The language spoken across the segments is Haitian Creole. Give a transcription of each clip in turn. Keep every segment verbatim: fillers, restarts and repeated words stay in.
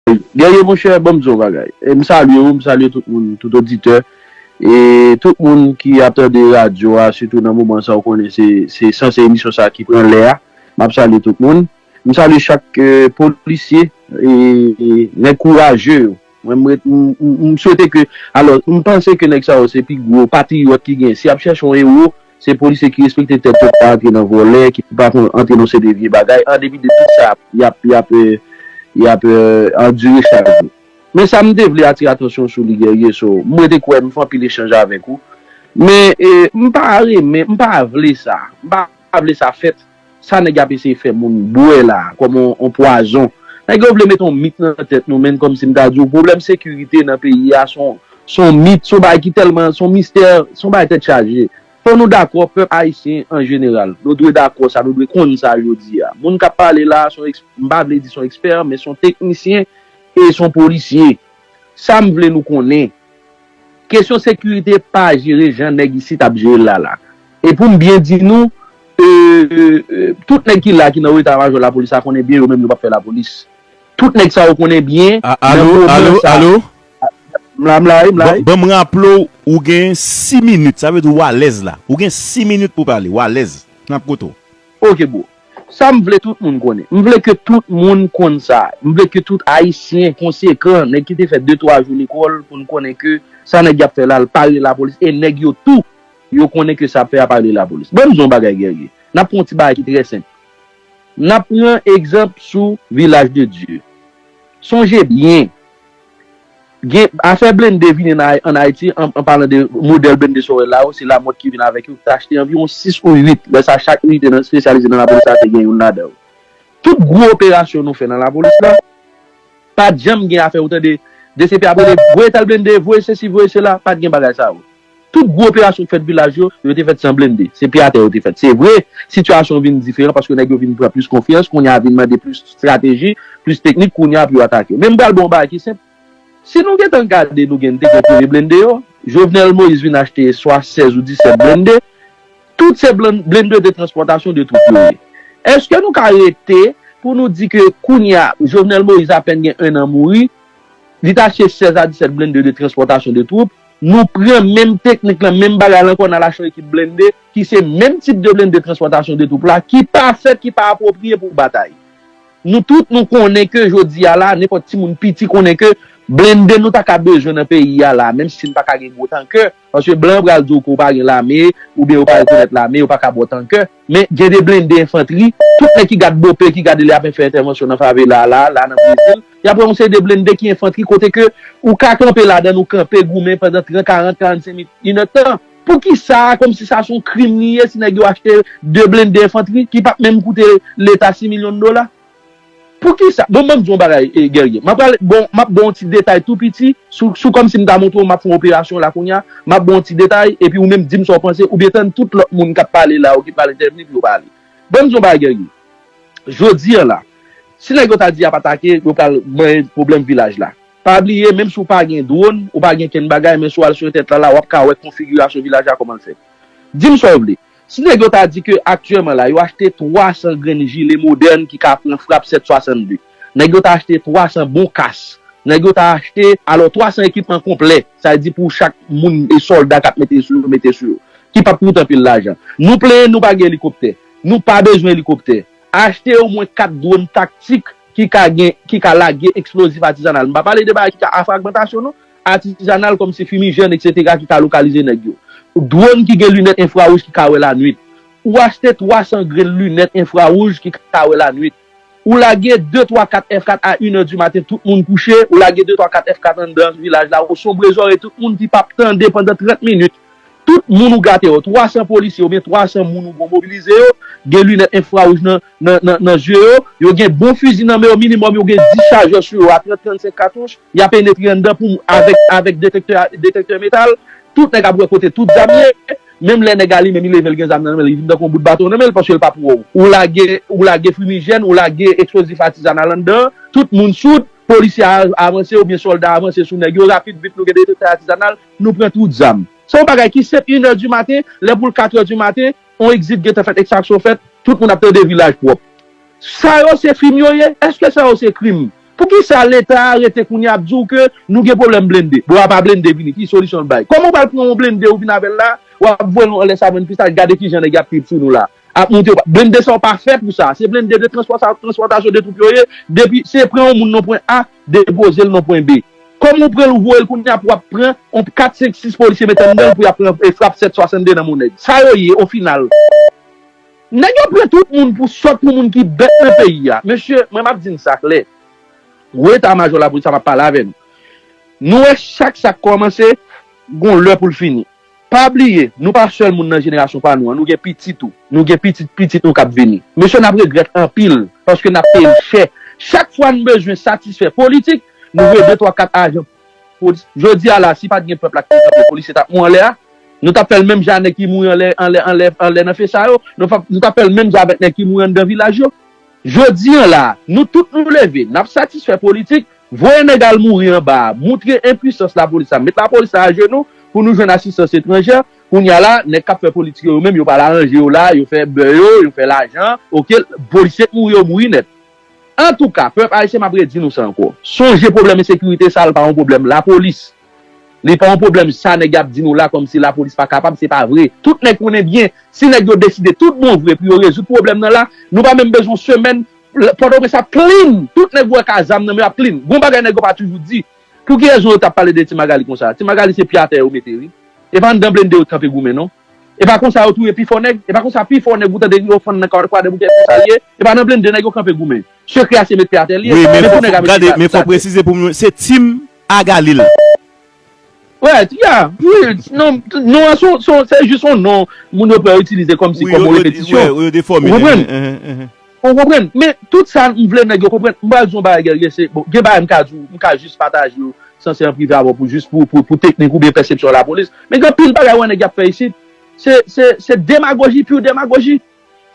Guerrier, monchè, ban m di w yon bagay. E m salye w, m salye tout moun, tout oditè. E tout moun ki ap tande radyo a, sitou nan moman sa, w konnen se, se sanse emisyon sa ki pran lè a. M ap salye tout moun. M salye chak eh, polisye, e, e nèg kouraje yo. Mwen, m, m, m, m swete ke, alò, m panse ke nèg sa yo se pi gwo patriyòt ki gen. Si y ap chèche yon ewo, se polisye ki respekte tèt yo, ki pa antre nan vòlè, ki pa antre nan seri de vye bagay. An depi de tout sa, y ap, y ap, eh, y ap eh, andire chak jou. Men sa m te vle atire atansyon sou li, Guerrier, so, m rete kwè, m fè anpil echanj avèk ou. Men eh, m pa renmen, m pa vle sa. M pa vle sa fèt. Sa nèg ap eseye fè moun bwè la, kòm on, on pwazon. Nèg yo vle mete on mit nan tèt nou, men kòmsi m ta di w, pwoblèm sekirite nan peyi a, se on, se on mit, se on bagay ki tèlman, se on mistè, se on bagay tèt chaje. Fò nou dakò, pèp ayisyen an jeneral, nou dwe dakò sa, nou dwe konn sa jodi a. Moun k ap pale la, se on eks-, m pa vle di se on ekspè, men se on teknisyen e se on polisye. Sa m vle nou konnen, kesyon sekirite pa jere jan nèg isit ap jere l la la. E pou m byen di nou, e, e, e, tout nèg ki la ki nan eta majò lapolis la konnen byen yo menm yo p ap fè lapolis. Tout nèg sa yo konnen byen. A- nan Alo, moman alo, sa, alo. M la, m la, wi, m la, Ban wi. Ban m raple w, ou gen sis minit, sa vle di w alèz la. Ou gen sis minit pou pale, w alèz. N ap koute w. Ok, bro. Sa m vle tout moun konnen. M vle ke tout moun konn sa. M vle ke tout Ayisyen konsekan, nèg ki te fè de twa jou lekòl, pou n konnen ke sa nèg y ap fè la, l pare lapolis. E nèg yo tou, yo konnen ke sa ap fè a pare lapolis. Ban m di yon bagay, Guerrier. N ap pran yon ti bagay ki trè senp. N ap pran egzanp sou Vilaj de Dye. Sonje byen, gen afè blende vini nan, ann Ayiti, an, an palan de modèl blende Sorel la yo, se Lamòt ki vin avèk yo, ki te achte anviwon sis ou uit. Lè sa, chak inite nan, espesyalize nan lapolis la te gen youn ladan yo. Tout gwo operasyon nou fè nan lapolis la, pa t janm gen afè ou tande D C P ap rele, voye tèl blende, voye sesi, voye sela, pa t gen bagay sa yo. Tout gwo operasyon k fèt vilaj yo, yo te fèt san blende. Se pye atè yo te fèt. Se vre, sitiyasyon vin diferan paske nèg yo vin pran plis konfyans, kounye a vin mande plis estrateji, plis teknik, kounye a pou yo atake yo. Men m pral ba w yon bagay ki senp. Si nou gentan gade, nou gen, te gen premye blende yo, Jovenel Moïse vin achte swa sèz ou disèt blende, tout se blan-, blende de transpòtasyon de twoup yo ye. Èske nou ka rete pou nou di ke kounye a, Jovenel Moïse apèn gen en an mouri, li t achte sèz a disèt blende de transpòtasyon de twoup, nou pran menm teknik lan, menm bagay la ankò, n al achte yon ekip blende ki se menm tip de blende transpòtasyon de twoup la, ki pa fèt, ki pa apwopriye pou batay. Nou tout nou konnen ke jodi a la, nenpòt timoun piti konnen ke blende nou ta ka bezwen nan peyi a la, menm si n pa ka gen gwo tankè, paske blan pral di w ke w pa gen lame, oubyen yo pa rekonèt lame, yo pa ka ba w tankè, men gen de blende enfantri, tout nèg ki gad Bope, ki gade lè y ap fè entèvansyon nan favela a la, la nan Brezil, y ap wè yon seri de blende ki enfantri kote ke ou ka kanpe ladan, nou kanpe goumen pandan trant, karant, karannsenk minit, inèdtan. Poukisa, kòmsi sa se yon krim li ye, si nèg yo achte de blende enfantri ki p ap menm koute Leta sis milyon dola? Poukisa? Bon, ban m di w yon bagay, eh, Guerrier. M ap pral, bon, m ap ba w yon ti detay tou piti, sou, sou kòmsi m ta montre w, m ap fè yon operasyon la kounye a, m ap ba w yon ti detay, epi ou menm di m sa w panse, oubyen tann tout lòt moun k ap pale la, ou ki pral entèvni pou yo pale. Ban m di w yon bagay, Guerrier. Jodi a la, si nèg yo ta di y ap atake, yo pral manyen pwoblèm vilaj la. Pa bliye, menm si w pa gen dwòn, ou pa gen kenn bagay, men si w al sou entènèt la, la, w ap ka wè konfigirasyon vilaj la kòman l fèt. Di m sa w vle. Si nèg yo ta di ke aktyèlman la, yo achte twa san grenn jile modèn ki ka pran frap sèt swasannde. Nèg yo ta achte twa san bon kas. Nèg yo ta achte, alò, twa san ekipman konplè. Sa vle di pou chak moun e sòlda k ap mete sou yo, mete sou yo. Ki p ap koute anpil lajan. Nou plenyen, nou pa gen elikoptè. Nou pa bezwen elikoptè. Achte omwen kat dwòn taktik ki ka gen, ki ka lage eksplozif atizanal. M pa pale de bagay ki ka a fragmantasyon, non. Atizanal kòmsi fimijèn, etsetera, ki ka lokalize nèg yo. Dwòn ki gen linèt enfrawouj ki ka wè lanwit. Ou achte twa san grenn linèt enfrawouj ki ka wè lanwit. Ou lage de, twa, kat F kat a inè di maten, tout moun kouche, ou lage de, twa, kat F kat anndan vilaj la, ou sonbre zòrèy tout moun ki p ap tande pandan trant minit. Tout moun ou gate yo, twa san polisye oubyen twa san moun ou gon mobilize yo, gen linèt enfrawouj nan, nan, nan, nan zye yo, yo gen bon fizi nan men yo, minimòm yo gen dis chajè sou yo a trant, trannsenk katouch, y a penetre anndan pou, avèk, avèk detektè, detektè metal, tout nèg ap wè kote tout zam ye, menm lè nèg la li menm li leve l gen zam nan men l, li vin tankou yon bout baton nan men l, paske l pa pou wè w. Ou lage, ou lage fimijèn, ou lage eksplozif atizanal anndan, tout moun soud, polisye a avanse oubyen sòlda avanse sou nèg yo, rapid vit nou gen detektè atizanal, nou pran tout zam. Se yon bagay ki senp, inè di maten, lè pou l katrè di maten, on egzit gentan fèt, ekstraksyon fèt, tout moun ap tande vilaj pwòp. Sa yo se fim yo ye? Èske sa yo se krim? Poukisa Leta a rete kounye a ap di w ke nou gen pwoblèm blende? Bon, apa blende vini, ki solisyon l bay? Kòman w pral pran yon blende ou vin avè l la, w ap voye l anlè savann Pistach, gade kijan nèg y ap trip sou nou la. Ap monte, blende sa yo pa fèt pou sa. Se blende de transpòta-, transpòtasyon de twoup yo ye. Depi, se pran yon moun nan pwen A, depoze l nan pwen B. Kòman w pran l ou voye l kounye a pou w ap pran yon kat, senk, sis polisye mete anndan l pou y ap pran, e, frap sèt swasannde nan men yon nèg? Sa yo ye, o final. Nèg yo pran tout moun pou sòt, pou moun ki bèt nan peyi a. Mesye, mwen m ap di n sa klè. Gwo eta majò lapolis la p ap pale avè nou. Nou wè chak sa k kòmanse, gon lè pou l fini. Pa bliye, nou pa sèl moun nan jenerasyon pa nou an, nou gen pitit tou. Nou gen pitit pitit nou k ap vini. Mesye, n ap regrèt anpil, paske n ap peye l chè. Chak fwa n bezwen satisfè politik, nou voye de, twa, kat ajan polis. Jodi a la, si pa t gen pèp la ki te kanpe, polisye t ap mouri anlè a. Nou t ap fè l menm jan a nèg ki mouri anlè, anlè, anlè, anlè nan fe sa yo. Nou t ap, nou t ap fè l menm jan avèk nèg ki mouri anndan vilaj yo. Jodi a la, nou tout nou leve, n ap satisfè politik, voye nèg al mouri anba a, moutre enpwisans lapolis la, met lapolis la ajenou pou nou jwenn asistans etranjè. Kounye a la, nèg k ap fè politik yo, yo menm, yo pral aranje yo la, yo fè bè yo, yo fè lajan, oke, polisye k mouri yo mouri nèt. Antouka, pèp ayisyen, m ap redi nou sa ankò. Sonje pwoblèm ensekirite sa, l pa yon pwoblèm lapolis. Li pa yon pwoblèm sa nèg y ap di nou la kòmsi lapolis pa kapab, se pa vre. Tout nèg konnen byen, si nèg yo deside tout bon vre pou yo rezoud pwoblèm nan la, nou pa menm bezwen yon semèn, Pòtoprens ap clean. Tout nèg ou wè k a zam nan men yo ap clean. Gon bagay nèg yo pa toujou di. Pou ki rezon yo t ap pale de Ti Magali konsa? Ti Magali se pye atè yo mete, wi. E pa anndan blende yo t kanpe goumen, non. E pa konsa yo touye pi fò nèg. E pa konsa pi fò nèg ou tande yo fann nan Kwadèboukè konsa l ye. E pa nan blende nèg yo kanpe goumen. Sekrè a se met pye atè l ye. Wi, men fò, gade, men fò presize pou moun, se Ti Magali l. Wè, ya, wi, non, non, se, se, se jis yon non moun yo pè itilize kòmsi kòm yon repetisyon. Ou konprann? Ou konprann? Men tout sa m vle nèg yo konprann. M pral di yon bagay Guerrier, se, bon, gen bagay m ka di w, m ka jis pataje yo, san se an prive avè w pou jis pou, pou, pou teknik oubyen pèsepsyon lapolis. Men gen anpil bagay wè nèg y ap fè isit. Se, se, se demagoji, pure demagoji.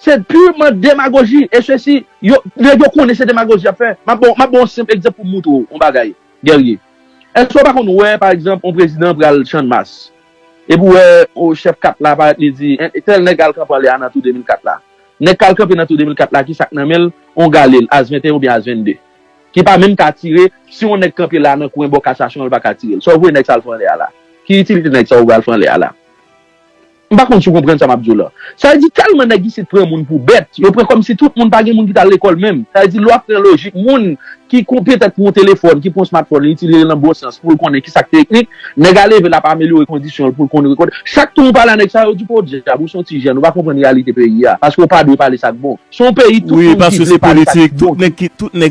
Se purman demagoji. E sesi, yo, nèg yo konnen se demagoji y ap fè. M ap ba w, m ap ba w yon senp egzanp pou m moutre w yon bagay, Guerrier. Èske w pa konn wè, pa egzanp, yon prezidan pral Channmas? Epi w wè, o, chèf kat la parèt, li di, en, tèl nèg al kanpe anlè a nan tou de mil kat la. Nèg k al kanpe nan tou de mil kat la, ki sa k nan men l? Yon galil, as venteyen oubyen as vennde. Ki pa menm ka tire, si yon nèg kanpe la nan kwen bò Kasasyon an, l pa ka tire l. Sa w voye nèg sa al fè anlè a la? Ki itilite nèg sa w voye al fè anlè a la? M pa konn si w konprann sa m ap di w la. Sa vle di tèlman nèg isit pran moun pou bèt, yo pran kòmsi tout moun pa gen moun ki t al lekòl menm. Sa vle di lè w ap pran lojik moun ki kon petèt pou yon telefòn, ki pran yon smartphone, li itilize l nan bon sans pou l konnen kisa k teknik, nèg a leve l ap amelyore kondisyon l pou l konn rekòd. Chak tan w pale a nèg sa yo di podyab, ou se yon ti jèn, ou pa konprann reyalite peyi a, paske w pa dwe pale sa k bon. Se yon peyi tout moun ki vle pale sa ki bon.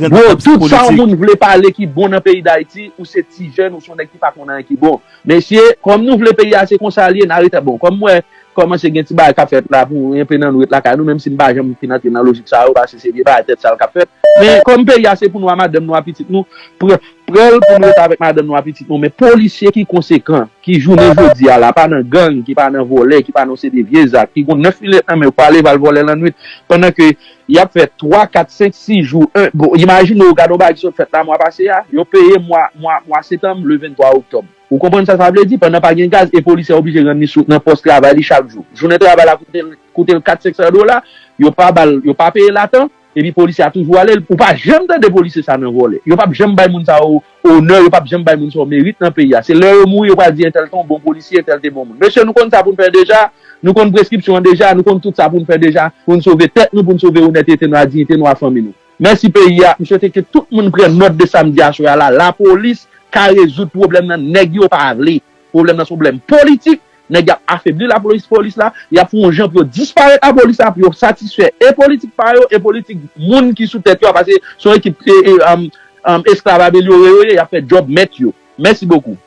Bro, tout sa yon moun vle pale ki bon nan peyi Dayiti, ou se ti jèn, ou se yon nèg ki pa konn anyen ki bon. Mesye, kòm nou vle peyi a se konsa l ye, n a rete bon. Kòm m wè kòmanse gen ti bagay k ap fèt la pou enpe nan nou ret lakay nou, menm si m pa janm fin antre nan lojik sa yo, paske se vye bagay tèt sal k ap fèt. Men kòm peyi a se pou nou a madanm nou a pitit nou, pran, pran l pou nou rete avèk madanm nou a pitit nou. Men polisye ki konsekan, ki jounen jodi a la, pa nan gang, ki pa nan vòlè, ki pa nan se de vye zak, ki gon nèf milèt nan men yo, k pale va l vòlè lannwit, pandan ke y ap fè twa, kat, senk, sis jou, en, bon, imajine w gade yon bagay ki sot fèt la mwa pase a, yo peye mwa, mwa, mwa septanm, le venntwa oktòb. Ou konprann sa sa vle di? Pandan pa gen gaz, e polisye a oblije rann li sou, nan pòs travay li chak jou. Jounen travay la koute l, koute l kat, senk san dola, yo pa ba l, yo pa peye l atan, epi polisye a toujou ale, ou pa janm tande polisye sa nan vòlè. Yo p ap janm bay moun sa yo onè, yo p ap janm bay moun sa yo merit nan peyi a. Se lè yo mouri, yo pral di entèl te yon bon polisye, entèl te bon moun. Mesye, nou konn sa pou n fè deja, nou konn preskripsyon an deja, nou konn tout sa pou n fè deja, pou n sove tèt nou, pou n sove onètete nou, a diyite nou, a fanmi nou. Mèsi peyi a. M swete ke tout moun pran nòt de sa m di aswè a la. Lapolis ka rezoud pwoblèm nan, nèg yo pa vle. Pwoblèm nan se pwoblèm politik. Nèg y ap afebli lapolis, polis la. Y ap fè yon jan pou yo disparèt lapolis la, pou yo satisfè e politik pa yo, e politik moun ki sou tèt yo a, paske se yon ekip e, e, um, um, esklav amelyore yo ye, y ap fè djòb mèt yo. Mèsi bokou.